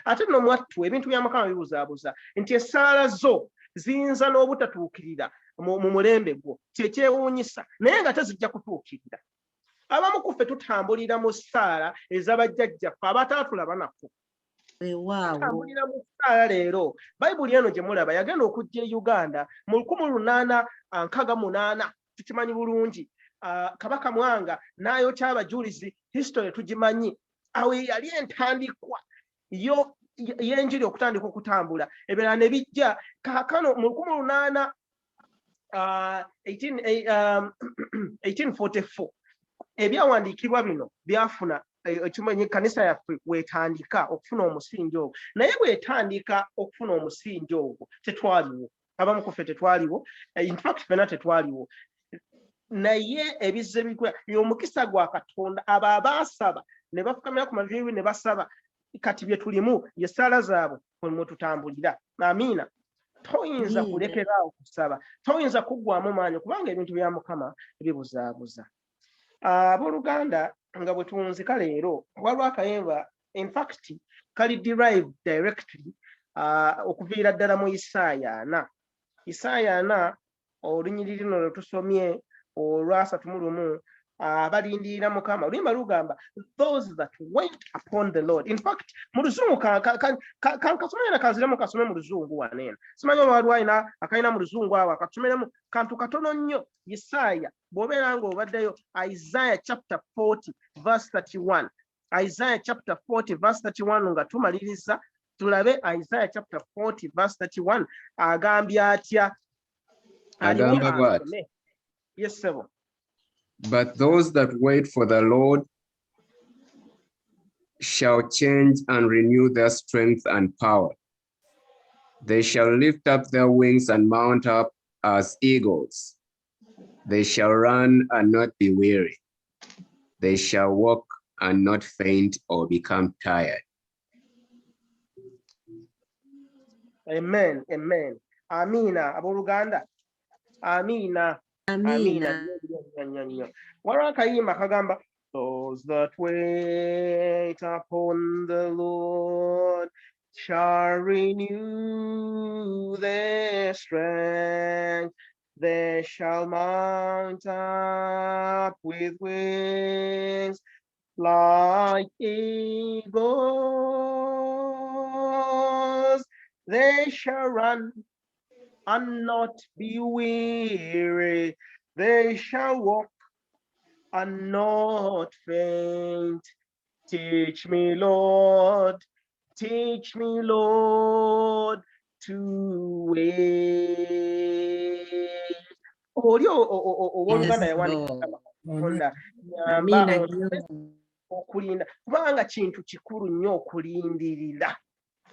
Ate nno mwattu ebintu bya Mukama bibuzaabuza, nti essaala zo ziyinza n'obutatuukirira mu mulembe gwo, kyekyewuunyisa, naye nga tezijja kutuukirira. Abamu ku ffe tutambulira mu ssaala ez'abajjajjaffe abataatulaba nako. Tutambulira mu ssaala leero. Bayibuli eno gye mulaba yagenda okujja e Uganda mu 1868. Tukimanyi bulungi, Kabaka Mwanga n'ayokya abajulizi. History tugimanyi. Awo yali entandikwa yo y'enjiri okutandika okutambula, ebirala ne bijja. Kaakano mu 1844 ebyawandiikibwa bino byafuna ekimanyi ekkanisa yaffe wetandika okufuna omusingi ogwo. Naye bwetandika okufuna omusingi ogwo, tetwaliwo. Abamu ku ffe tetwaliwo, in fact ffenna tetwaliwo. Naye ebizze bikula, omukisa gwa Katonda, abo abaasaba ne bafukamira ku maviivi ne basaba, kati bye tulimu ye ssaala zaabwe mwe tutambulira. Amiina. Toyinza kulekeraawo kusaba, toyinza kuggwamu maanyi, kubanga ebintu bya Mukama bibuzaabuza. Abooluganda, nga bwe tuwunzika leero, waliwo akayimba, in fact kali derived directly okuviira ddala mu Isaaya 40. Isaaya 40, olunyiriri luno lwe tusomye olw'31, abalindirira Mukama. Oluyimba lugamba, "Those that wait upon the Lord." In fact mu Luzungu, kankasome era kanziremu kasome mu Luzungu wano eno. Simanyi oba waliwo alina akalina mu Luzungu awo, akatusomeremu kantu katono nnyo. Isaaya, bw'obeera ng'obaddeyo, Isaiah chapter 40 verse 31, Isaiah chapter 40 verse 31. Nga tumaliriza, tulabe Isaiah chapter 40 verse 31 agambye atya. Aliwo Agamba bw'ati. asome. Yes, ssebo. But those that wait for the Lord shall change and renew their strength and power. They shall lift up their wings and mount up as eagles. They shall run and not be weary. They shall walk and not faint or become tired. Amen, amen, amiina. Abooluganda, amiina. Amiina. Amiina. Nnyo, nnyo, nnyo, nnyo. Waliwo akayimba kagamba, "Those that wait upon the Lord shall renew their strength. They shall mount up with wings like eagles. They shall run and not be weary. They shall walk and not faint. Teach me, Lord, teach me, Lord, to wait." Oli owooluganda Yes, yawandiika Lord. Katonda nyamba Amiina onsomese nnyo. okulinda, kubanga kintu kikulu nnyo okulindirira.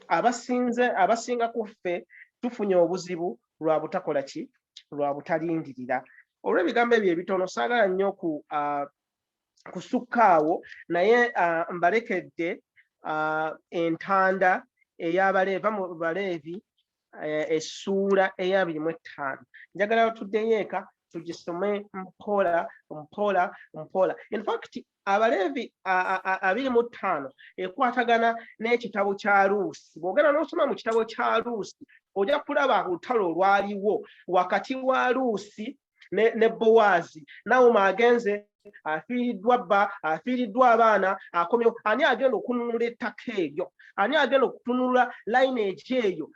Abasinze, abasinga ku ffe tufunye obuzibu lwa butakola ki? Lwa butalindirira. Olw'ebigambo ebyo ebitono, saagala nnyo ku kusukka awo, naye mbalekedde entanda ey'Abaleeva mu Baleevi, essuula eya 25. Njagala tuddeyo eka tugisome mpola mpola mpola. In fact Abaleevi 25 ekwatagana n'ekitabo kya Luusi. Bw'ogenda n'osoma mu kitabo kya Luusi, ojja kulaba olutalo olwaliwo wakati wa Luusi ne Bowaazi. Nawuma agenze, afiiriddwa bba, afiiriddwa abaana, akomyewo. Ani agenda okununula ettaka eryo? Ani agenda okutunula lineage eyo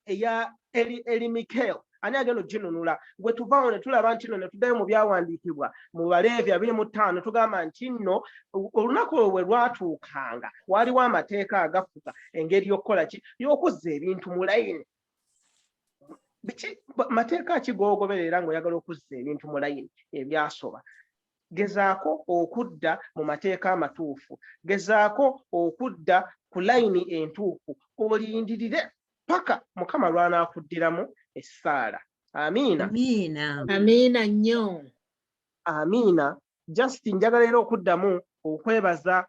eya Elimikel? Ani agenda okuginunula? Bwe tuvaawo ne tulaba nti nno ne tuddayo mu byawandiikibwa mu Baleevi 25, tugamba nti nno olunaku olwo bwe lwatuukanga, waaliwo amateeka agafuga engeri y'okukola ki, y'okuzza ebintu mu layini. Biki mateeka ki g'ogoberera ng'oyagala okuzza ebintu mu layini ebyasoba? Gezaako okudda mu mateeka amatuufu, gezaako okudda ku layini entuufu, olindirire paka Mukama lw'anaakuddiramu essaala. Amiina. Amiina. Amiina nnyo. Amiina. Just njagala era okuddamu okwebaza.